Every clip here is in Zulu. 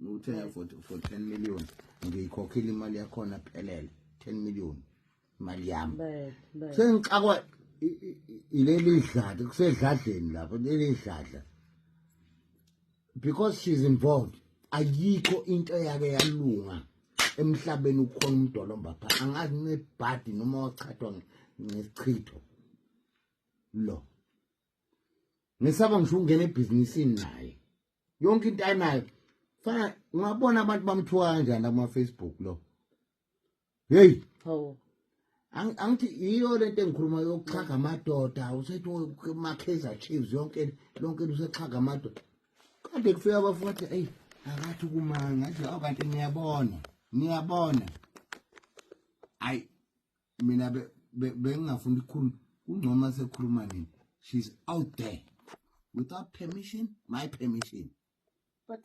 Nguthenga for 10 million, ngiyikhokhile imali yakhona phelele, 10 million imali yami. Bayethe. Sengixakwa ileli dladla, kusedladleni lapho leli dladla, because she's involved. Ayikho into eyake yalunga emhlabeni. Ukhona umdolomba pha, angazi nebhadi noma wachathwa ngesichitho lo. Ngisaba ngisho ukungena ebhizinisini naye, yonke into anayo fana. Ungabona abantu bamthuka kanjani kuma-Facebook lo. Hey. Hawu. Angithi yiyo lento engikhuluma yokuxhaga amadoda. Usethi ma-Kaizer Chiefs yonke lonke, usexhaga amadoda. Kade kufika abafuthi, eyi, akathi kumanga ngathi, awu, kanti niyabona, niyabona. Ayi, mina bengingafuni ukukhuluma, kungcono sekhuluma nini. She's out there without permission, my permission. But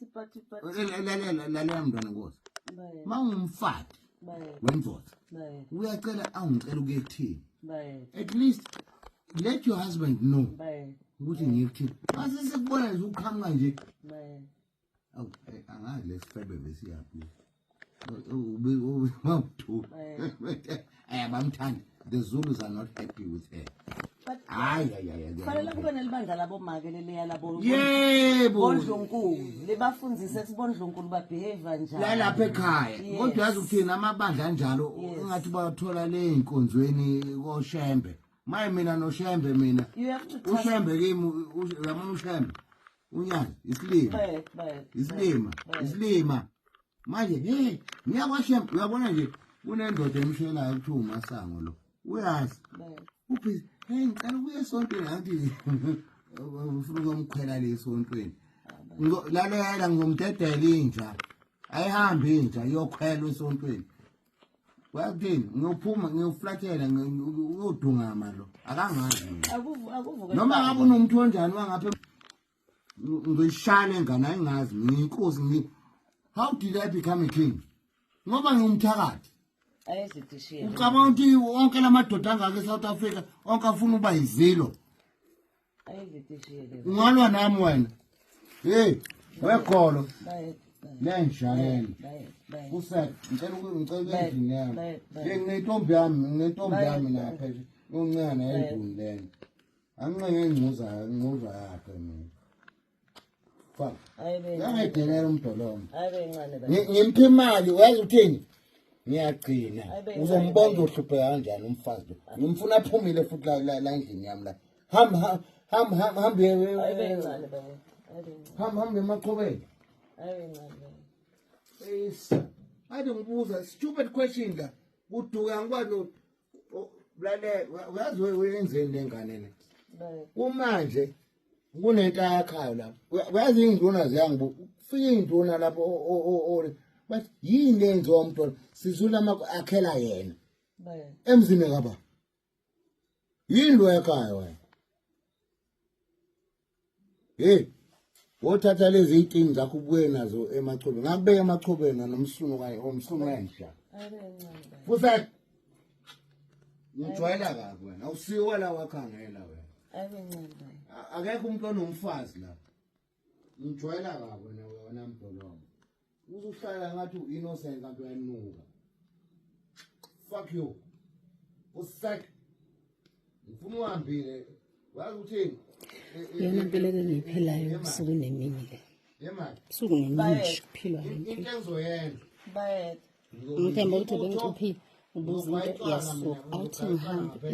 Lalela, lalela, mntwana nkosi. Bayethe. Ma ungumfati Bayethe. wendoda, Bayethe. uyacela, awungicela ukuye kuthini. Bayethe. At least let your husband know Bayethe. ukuthi ngiye kuthini. Mase sikubona nje uqhamuka nje. Bayethe. Awu, angazi lesifebe besiyaphi. Mawuthu ayabamthanda. The Zulus are not happy with her. But Hayi, hayi, hayi. kufanele kube nelibandla labomake leliya labo Yebo. bondlunkulu, libafundzise ukuthi bondlunkulu ba-behave kanjani. La lapha ekhaya. Kodwa yazi ukuthini, amabandla anjalo engathi bayathola le inkonzweni koShembe. Maye, mina noShembe, mina You have to trust. uShembe kimi, uyabona uShembe, unyazi isilima. Bayethe, bayethe. Isilima. Isilima. Manje, hey, ngiyakwashembe, uyabona nje kunendoda emshelayo kuthiwa uMasango lo, uyazi. Bayethe. Uphi? Hey, ngicela ukuya esontweni. Ngathi ufuna ukumkhwela le esontweni. Lalela, ngizomdedela inja, ayihambi inja iyokhwelwa esontweni. Uyakuthini? Ngiyophuma, ngiyoflathela, uyodungama lo, akangazi mina. Akuvuke. Noma ngabe unomuntu onjani wangapha, ngizoyishaya lengane, ayingazi. Ngiyinkosi how did I become a king? Ngoba ngiwumthakathi. Ayezidishile. Ucabanga ukuthi wonke la madoda angaka e-South Africa, onke afuna ukuba yizilo? Ayezidishile. Ungalwa nami wena? Hey, wekholo. Bayethe. Lenja lena. Bayethe. Bayethe. Kusek ngicela ukuya endlini yami. Bayethe. Hey, nginentombi yami, nginentombi yami Bayethe. lapha nje uncane endlini lena. Anginqenge ingcuza yakhe mina. Fuck. Ayibe. Yangidelela umdolomba. Ayibe ncane, bayethe. Ngimuphe imali, uyazi ukuthini? Ngiyagcina. Ayibe, Uzombona ayibe. uhlupheka kanjani umfazi lo. Ngimfuna aphumile futhi la endlini yami la. Hamba, hamba, hamba, hamba. Ayibe ncane, bayethe. Ayibe ncane. Hamba, hamba emachobeni. Ayibe ncane, bayethe. Isa. Ade ngibuza stupid question la. Kuduka ngikwazi lalela, uyazi wenzeni lengane le? Bayethe. Kumanje kunento ayakhayo lapho. Uyazi iy'nduna ziyangibu. Kufika iy'nduna lapho bathi yini lenziwa umntwana? Sizula akhela yena. Bayethe. Emzini kaba. Yini lo yakhayo wena? Hey, wothatha lezi iy'tini zakho ubuye nazo emachobeni. Ngakubeka emachobeni nomsunu kanye omsunu wenja. Ayibe ncane, bayethe. Futhi ngijwayela kabi wena. Awusiwa la wakhangela wena. Ayibe ncane, bayethe. Akekho umuntu onomfazi la. Ngijwayela kabi wena, wena mdolomba. Uzuhlala ngathi u-innocent kanti uyanuka. Fuck you. Usak. Ngifuna uhambile. Wazi ukuthini? Iyona mpilo engiyiphilayo usuku nemini le. Yemali. Usuku nemini nje kuphilwa le Into mpilo. engizoyenza. Bayethe. Ngithemba ukuthi bengicuphile ubuza into iyasuka, awuthi ngihambe.